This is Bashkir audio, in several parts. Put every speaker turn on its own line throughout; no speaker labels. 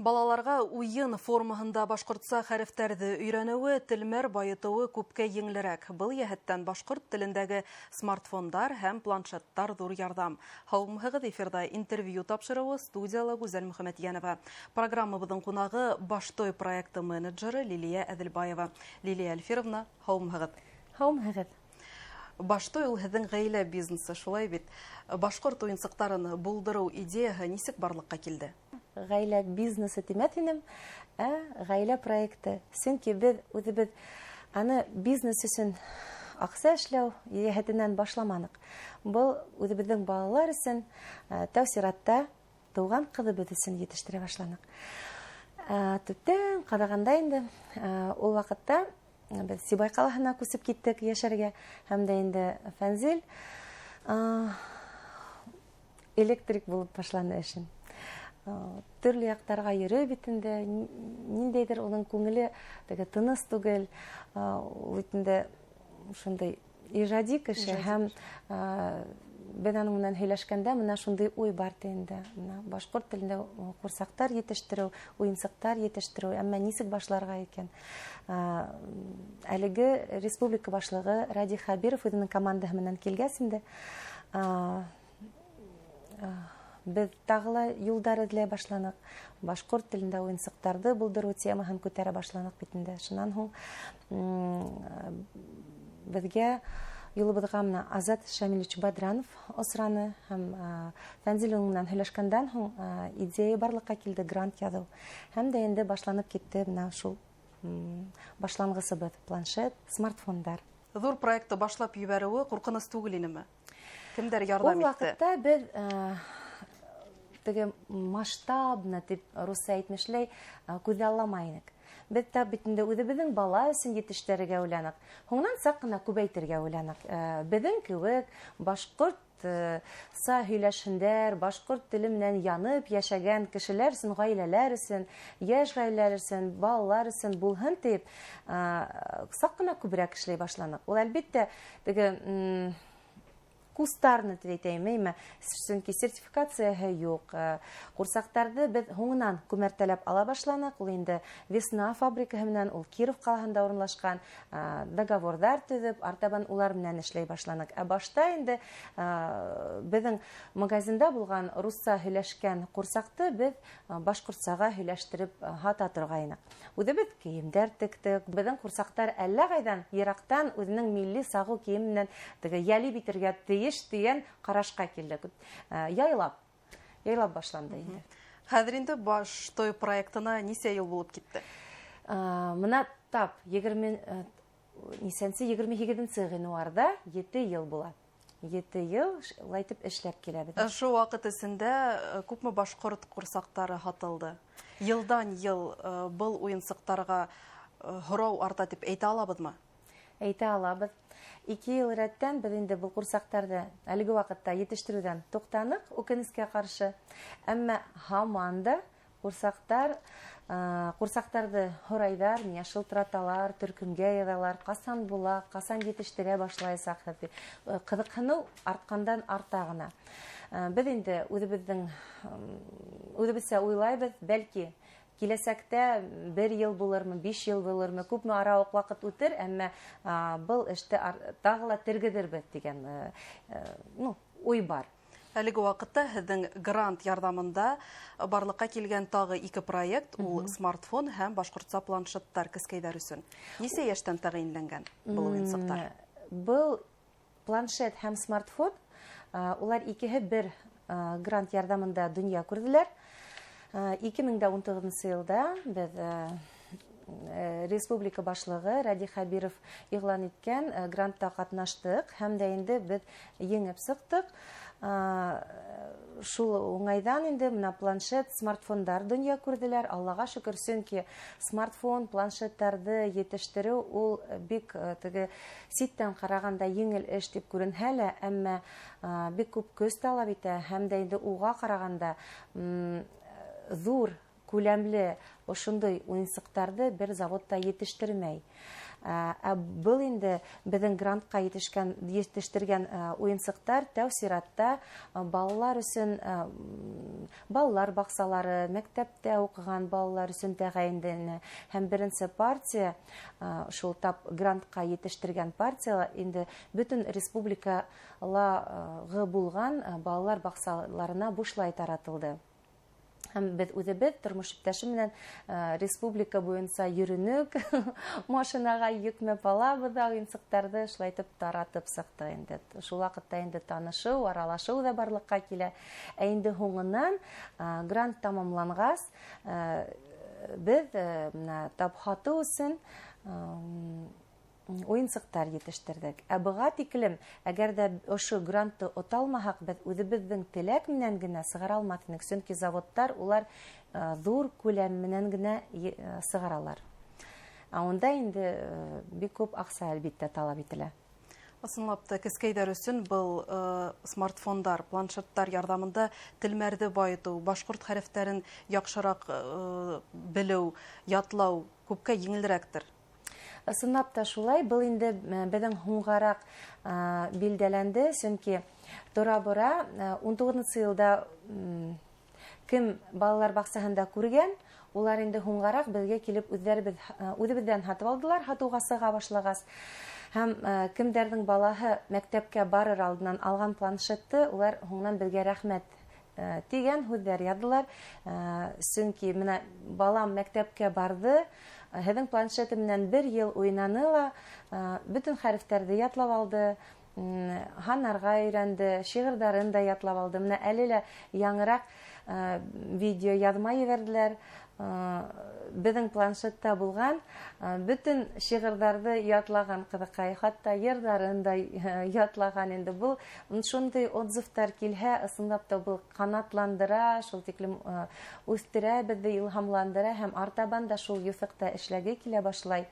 Балаларға уйын формаһында башҡортса хәрефтәрҙе өйрәнеүе, телмәр байытыуы күпкә еңелерәк. Был йәһәттән башҡорт телендәге смартфондар һәм планшеттар ҙур ярҙам. Һаумыһығыҙ, эфирҙа интервью тапшырыуы, студияла Гүзәл Мөхәмәтйәнова. Программабыҙҙың ҡунағы Баштой проекты менеджеры Лилиә Әҙелбаева. Лилиә Әлфировна, һаумыһығыҙ.
Һаумыһығыҙ.
Баштой ул һеҙҙең ғаилә бизнесы, шулай бит? Башҡорт уйынсыҡтарын булдырыу идеяһы нисек барлыҡҡа килде?
Ғаилә бизнесы тимәҫ инем, ә ғаилә проекты. Сөнки беҙ үҙебеҙ аны бизнес өсөн аҡса эшләү йәһәтенән башламаныҡ. Был үҙебеҙҙең балалар өсөн, тәү сиратта тыуған ҡыҙыбыҙ өсөн етештерә башланыҡ. Төптән ҡарағанда инде, ул ваҡытта беҙ Сибай ҡалаһына күсеп киттек йәшәргә, һәм дә инде Фәнзил электрик булып башланы эшен. Төрлө яҡтарға йөрөй бит инде, ниндәйҙер уның күңеле теге тыныс түгел, ул бит инде шундай ижади кеше, һәм беҙ аның менән һөйләшкәндә мына шундай уй бар ти инде. Мына башҡорт телендә ҡурсаҡтар етештереү, уйынсыҡтар етештереү, әммә нисек башларға икән? Әлеге республика башлығы Радий Хәбиров үҙенең командаһы менән килгәс инде, беҙ тағы ла юлдар эҙләй башланыҡ. Башҡорт телендә уйынсыҡтарҙы булдырыу темаһын күтәрә башланыҡ бит инде. Шунан һуң, беҙгә юлыбыҙға мына Азат Шамилевич Бадранов осраны һәм, Фәнзил уның менән һөйләшкәндән һуң, идея барлыҡҡа килде, грант яҙыу. Һәм дә инде башланып китте мына шул, башланғысыбыҙ планшет, смартфондар.
Ҙур проектты башлап ебәреүе ҡурҡыныс түгел инеме? Кемдәр ярҙам
Ул
итте?
ваҡытта беҙ, теге масштабно тип русса әйтмешләй, күҙалламай инек. Беҙ тап бит инде үҙебеҙҙең бала өсөн етештерергә уйланыҡ. Һуңынан саҡ ҡына күбәйтергә уйланыҡ. Беҙҙең кеүек башҡорт, са һөйләшһендәр, башҡорт теле менән янып йәшәгән кешеләр өсөн, ғаиләләр өсөн, йәш ғаиләләр өсөн, балалар өсөн булһын тип, саҡ ҡына күберәк эшләй башланыҡ. Ул әлбиттә теге, кустарны тип әйтәйем, әйме? Сөнки сертификацияһы юҡ. Ҡурсаҡтарҙы беҙ һуңынан күмәртәләп ала башланыҡ. Ул инде Весна фабрикаһы менән, ул Киров ҡалаһында урынлашҡан, договорҙар төҙөп, артабан улар менән эшләй башланыҡ. Ә башта инде, беҙҙең магазинда булған русса һөйләшкән ҡурсаҡты беҙ, башҡортсаға һөйләштереп, һата торғайныҡ. Үҙебеҙ кейемдәр тектек. Беҙҙең ҡурсаҡтар әллә ҡайҙан йыраҡтан үҙенең милли сағыу кейем менән теге йәлеп итергә тейеш тигән ҡарашҡа килдек. Яйлап башланды инде.
Хәҙер инде Баштой проектына нисә йыл булып китте?
Мына тап егерме, нисәнсе, егерме һигеҙенсе ғинуарҙа 7 йыл була. 7 йыл шулай итеп эшләп киләбеҙ.
Ошо ваҡыт эсендә, күпме башҡорт ҡурсаҡтары һатылды? Йылдан йыл, был уйынсыҡтарға, һорау арта тип әйтә алабыҙмы?
Әйтә алабыҙ. 2 йыл рәттән беҙ инде был ҡурсаҡтарҙы әлеге ваҡытта етештереүҙән туҡтаныҡ, үкенескә ҡаршы. Әммә һаман да ҡурсаҡтарҙы һорайҙар, миңә шылтыраталар, төркөмгә яҙалар, ҡасан була, ҡасан етештерә башлаясаҡһыҙ тип. Ҡыҙыҡһыныу артҡандан арта ғына. Беҙ инде үҙебеҙсә уйлайбыҙ, бәлки киләсәктә 1 йыл булырмы, 5 йыл булырмы, күпме арауыҡ ваҡыт үтер, әммә, был эште тағы ла тергеҙербеҙ тигән, уй бар.
Әлеге ваҡытта һеҙҙең грант ярҙамында барлыҡҡа килгән тағы 2 проект, ул смартфон һәм башҡортса планшеттар кескәйҙәр өсөн. Нисә йәштән тәғәйенләнгән был уйынсыҡтар?
Был планшет һәм смартфон, улар икеһе бер, грант ярҙамында донъя күрҙеләр. Ике мең дә ун туғыҙынсы йылда беҙ, республика башлығы Радий Хәбиров иғлан иткән, грантта ҡатнаштыҡ һәм дә инде беҙ еңеп сыҡтыҡ. Шул уңайҙан инде мына планшет, смартфондар донъя күрҙеләр. Аллаға шөкөр, сөнки смартфон, планшеттарҙы етештереү ул бик, теге ситтән ҡарағанда еңел эш тип күренһә лә, әммә, бик күп көс талап итә һәм дә инде уға ҡарағанда, ҙур күләмле ошондай уйынсыҡтарҙы бер заводта етештермәй. Ә был инде беҙҙең грантҡа етештергән уйынсыҡтар тәү сиратта балалар өсөн, балалар баҡсалары, мәктәптә уҡыған балалар өсөн тәғәйенләнә. Һәм беренсе партия, шул тап грантҡа етештергән партияла инде бөтөн республикалағы булған балалар баҡсаларына бушлай таратылды. Һәм беҙ үҙебеҙ тормош иптәше менән республика буйынса йөрөнөк, машинаға йөкмәп алабыҙ ҙа уйынсыҡтарҙы шулай итеп таратып сыҡтыҡ инде. Шул ваҡытта инде танышыу, аралашыу ҙа барлыҡҡа килә. Ә инде һуңынан грант тамамланғас, беҙ бына тап һатыу өсөн уйынсыҡтар етештерҙек. Ә быға тиклем, әгәр ҙә ошо грантты ота алмаһаҡ, беҙ үҙебеҙҙең теләк менән генә сығара алмаҫ инек, сөнки заводтар улар ҙур күләм менән генә сығаралар. Ә унда инде бик күп аҡса әлбиттә талап ителә.
Ысынлап та, кескәйҙәр өсөн был смартфондар, планшеттар ярҙамында телмәрҙе байытыу, башҡорт хәрефтәрен яҡшыраҡ белеү, ятлау күпкә еңелерәктер.
Ысынлап та шулай, был инде беҙҙең һуңғараҡ билдәләнде, сөнки тора-бара 19-нсы йылда кем балалар баҡсаһында күргән, улар инде һуңғараҡ беҙгә килеп үҙебеҙҙән һатып алдылар, һатыуға сыға башлағас. Һәм кемдәрҙең балаһы мәктәпкә барыр алдынан алған планшетты, улар һуңынан беҙгә рәхмәт тигән һүҙҙәр яҙҙылар. Сөнки бына балам мәктәпкә барҙы, һеҙҙең планшеты менән бер йыл уйнаны ла, бөтөн хәрефтәрҙе ятлап алды, һанарға өйрәнде, шиғырҙарын да ятлап алды. Бына әле лә яңыраҡ видео яҙма ебәрҙеләр. Беҙҙең планшетта булған бөтөн шиғырҙарҙы ятлаған ҡыҙыҡай, хатта йырҙарын да ятлаған инде. Был шундай отзывтар килһә, ысынлап та был ҡанатландыра, шул тиклем үҫтерә, беҙҙе илһамландыра һәм артабан да шул юҫыҡта эшләге килә башлай.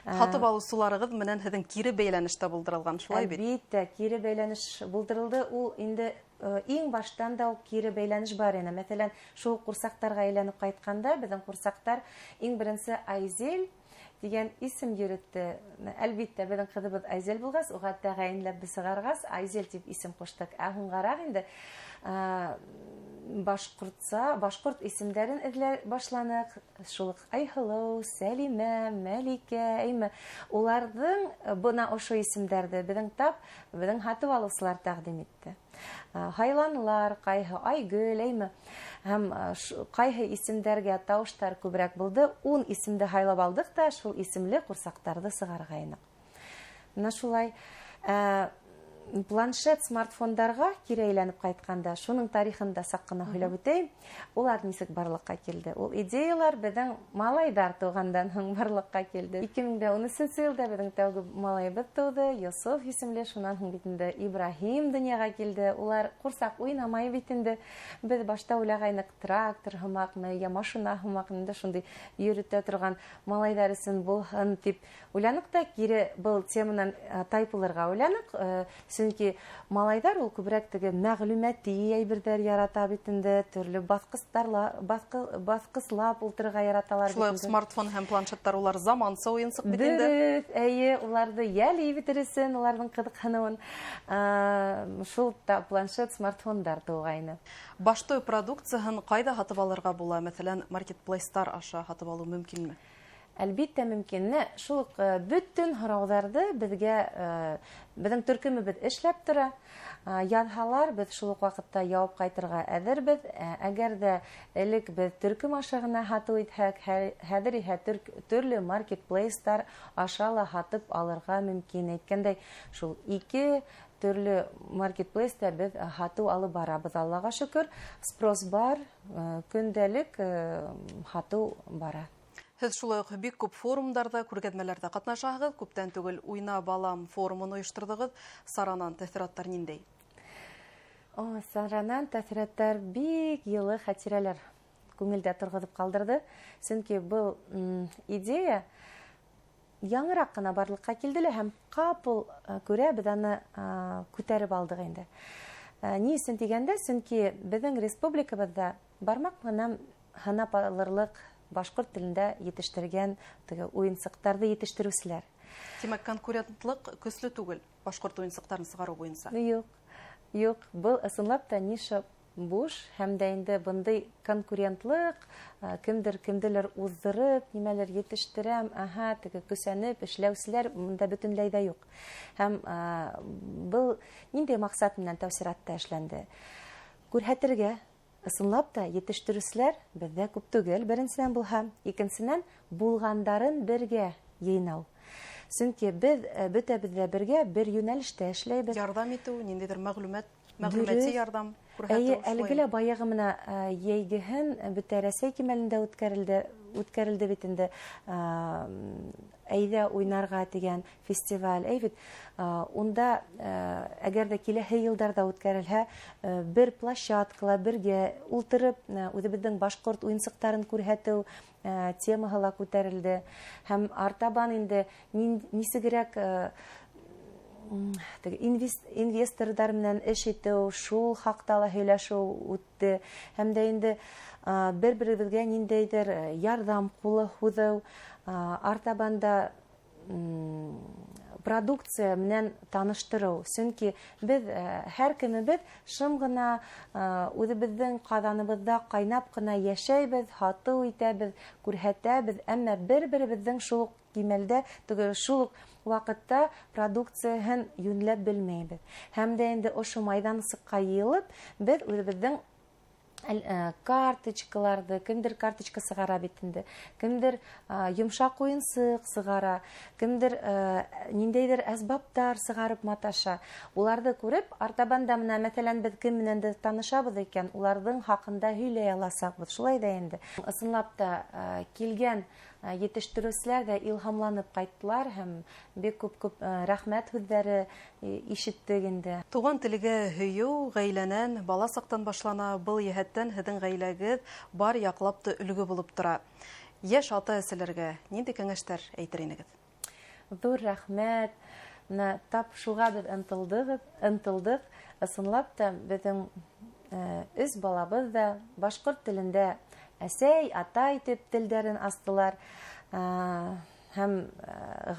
Һатып алыусыларығыҙ менән һеҙҙең кире бәйләнеш тә булдырылған, шулай бит?
Әлбиттә, кире бәйләнеш булдырылды. Ул инде иң баштан да ук кире бәйләнеш бар ине. Мәҫәлән, шул ҡурсаҡтарға әйләнеп ҡайтҡанда, беҙҙең ҡурсаҡтар иң беренсе Айзел тигән исем йөрөттө. Әлбиттә, беҙҙең ҡыҙыбыҙ Айзел булғас, уға тәғәйенләп беҙ сығарғас, Айзел тип исем ҡуштыҡ. Ә һуңғараҡ инде башҡорт исемдәрен эҙләй башланыҡ. Шул уҡ Айһылыу, Сәлимә, Мәликә, әйме. Уларҙың бына ошо исемдәрҙе беҙҙең һатып алыусылар тәҡдим итте. Һайланылар, ҡайһы Айгөл, әйме. Һәм ҡайһы исемдәргә тауыштар күберәк булды. 10 исемде һайлап алдыҡ та шул исемле ҡурсаҡтарҙы сығарғайныҡ. Бына шулай. Планшет, смартфондарға кире әйләнеп ҡайтҡанда, шуның тарихын да саҡ ҡына һөйләп үтәйем. Улар нисек барлыҡҡа килде? Ул идеялар беҙҙең малайҙар тыуғандан һуң барлыҡҡа килде. Ике мең дә ун өсөнсө йылда беҙҙең тәүге малайыбыҙ тыуҙы, Йософ исемле, шунан һуң бит инде Ибраһим донъяға килде. Улар ҡурсаҡ уйнамай бит инде. Беҙ башта уйлағайныҡ, трактор һымаҡмы, я машина һымаҡмы, инде шундай йөрөтә торған малайҙар өсөн булһын тип уйланыҡ та, кире был теманан тайпылырға уйланыҡ. Сөнки малайҙар ул күберәк теге мәғлүмәти әйберҙәр ярата бит инде, төрлө баҫҡыслап ултырырға яраталар бит
Шулай уҡ
инде.
смартфон һәм планшеттар улар заманса уйынсыҡ бит инде.
Дөрөҫ, эйе, уларҙы йәл битер өсөн, уларҙың ҡыҙыҡһыныуын, шул та планшет, смартфондар тыуғайны.
Баштой продукцияһын ҡайҙа һатып алырға була? Мәҫәлән, маркетплейстар аша һатып алыу мөмкинме?
Әлбиттә мөмкин. Нә, шул уҡ бөтөн һорауҙарҙы беҙҙең төркөмөбөҙ эшләп тора. Яҙһалар, беҙ шул уҡ ваҡытта яуап ҡайтырға әҙербеҙ. Әгәр ҙә элек беҙ төркөм аша ғына һатыу итһәк, хәҙер иһә төрлө маркетплейстар аша ла һатып алырға мөмкин. Әйткәндәй, шул ике төрлө маркетплейста беҙ һатыу алып барабыҙ, Аллаға шөкөр. Спрос бар, көндәлек һатыу бара.
Һеҙ шулай уҡ бик күп форумдарҙа, күргәҙмәләрҙә ҡатнашаһығыҙ. Күптән түгел Уйна балам форумын ойошторҙоғоҙ. Саранан тәьҫораттар ниндәй?
О, саранан тәьҫораттар бик йылы хәтирәләр күңелдә торғоҙоп ҡалдырҙы. Сөнки был идея яңыраҡ ҡына барлыҡҡа килде лә һәм ҡапыл күрә беҙ аны күтәреп алдыҡ инде. Ни өсөн тигәндә, сөнки беҙҙең республикабыҙҙа бармаҡ менән һанап алырлыҡ башҡорт телендә етештергән теге уйынсыҡтарҙы етештереүселәр.
Тимәк, конкурентлыҡ көслө түгел башҡорт уйынсыҡтарын сығарыу буйынса?
Юҡ, юҡ, был ысынлап та ниша буш, һәм дә инде бындай конкурентлыҡ, кемдер кемделер уҙҙырып, нимәлер етештерәм, аһа, теге көсәнеп эшләүселәр бында бөтөнләй ҙә юҡ. Һәм был ниндәй маҡсат менән тәү сиратта эшләнде? Күрһәтергә, ысынлап та етештереүселәр беҙҙә күп түгел, беренсенән булһа, икенсенән булғандарын бергә йыйнау. Сөнки беҙ бөтәбеҙ ҙә бергә бер йүнәлештә эшләйбеҙ.
Ярҙам итеү, ниндәйҙер мәғлүмәти ярҙам күрһәтеү
Эйе,
шулай.
әлеге лә баяғы мына йәйгеһен бөтә Рәсәй кимәлендә үткәрелде бит инде, әйҙә уйнарға тигән фестиваль. Әй бит, унда, әгәр ҙә киләһе йылдарҙа үткәрелһә, бер площадкала бергә ултырып, үҙебеҙҙең башҡорт уйынсыҡтарын күрһәтеү темаһы ла күтәрелде. Һәм артабан инде нисегерәк, теге инвесторҙар менән эш итеү, шул хаҡта ла һөйләшеү үтте. Һәм дә инде, бер-беребеҙгә ниндәйҙер ярҙам ҡулы һуҙыу, артабан да, продукция менән таныштырыу. Сөнки беҙ, һәр кемебеҙ шым ғына, үҙебеҙҙең ҡаҙаныбыҙҙа ҡайнап ҡына йәшәйбеҙ, һатыу итәбеҙ, күрһәтәбеҙ, әммә бер-беребеҙҙең шул уҡ кимәлдә, теге шул уҡ ваҡытта продукцияһын йүнләп белмәйбеҙ. Һәм дә инде ошо майҙансыҡҡа йыйылып, беҙ үҙебеҙҙең карточкаларҙы, кемдер карточка сығара бит инде, кемдер, йомшаҡ уйынсыҡ сығара, кемдер, ниндәйҙер әсбаптар сығарып маташа. Уларҙы күреп, артабан да мына, мәҫәлән, беҙ кем менән дә танышабыҙ икән, уларҙың хаҡында һөйләй аласаҡбыҙ. Шулай ҙа инде. Ысынлап та, килгән, етештереүселәр ҙә илһамланып ҡайттылар һәм бик күп-күп, рәхмәт һүҙҙәре ишеттек инде.
Туған телгә һөйөү ғаиләнән, бала саҡтан башлана. Был йәһәттән һеҙҙең ғаиләгеҙ бар яҡлап та өлгө булып тора. Йәш ата-әсәләргә ниндәй кәңәштәр әйтер инегеҙ?
Ҙур рәхмәт. Мына тап шуға беҙ ынтылдыҡ. Ысынлап та беҙҙең, өс балабыҙ ҙа башҡорт телендә әсәй, атай тип телдәрен астылар. Һәм,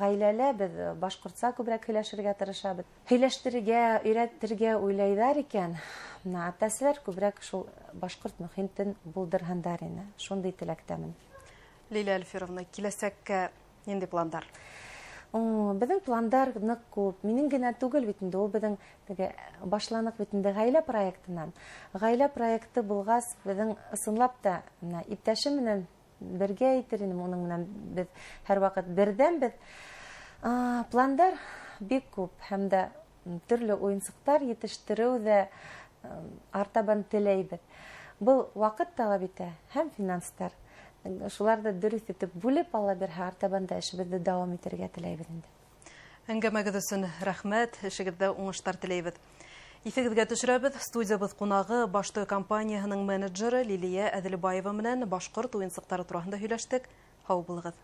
ғаиләлә беҙ башҡортса күберәк һөйләшергә тырышабыҙ. Һөйләштерергә, өйрәтергә уйлайҙар икән, мына ата-әсәләр күберәк шул башҡорт мөхитен булдырһындар ине. Шундай теләктәмен.
Лилия Альфировна, киләсәккә ниндәй пландар?
Беҙҙең пландар ныҡ күп. Минең генә түгел бит инде, ул беҙҙең теге башланыҡ бит инде ғаилә проектынан. Ғаилә проекты булғас, беҙҙең ысынлап та мына иптәшем менән бергә әйтер инем, уның менән беҙ һәр ваҡыт берҙәмбеҙ. Пландар бик күп һәм дә төрлө уйынсыҡтар етештереү ҙә, артабан теләйбеҙ. Был ваҡыт талап итә һәм финанстар. Шуларҙы дөрөҫ итеп бүлеп ала бирһә, артабан да эшебеҙҙе дауам итергә теләйбеҙ инде.
Әңгәмәгеҙ өсөн рәхмәт, эшегеҙҙә уңыштар теләйбеҙ. Иҫегеҙгә төшөрәбеҙ, студиябыҙ ҡунағы Баштой компанияһының менеджеры Лилиә Әҙелбаева менән башҡорт уйынсыҡтары тураһында һөйләштек. Һау булығыҙ.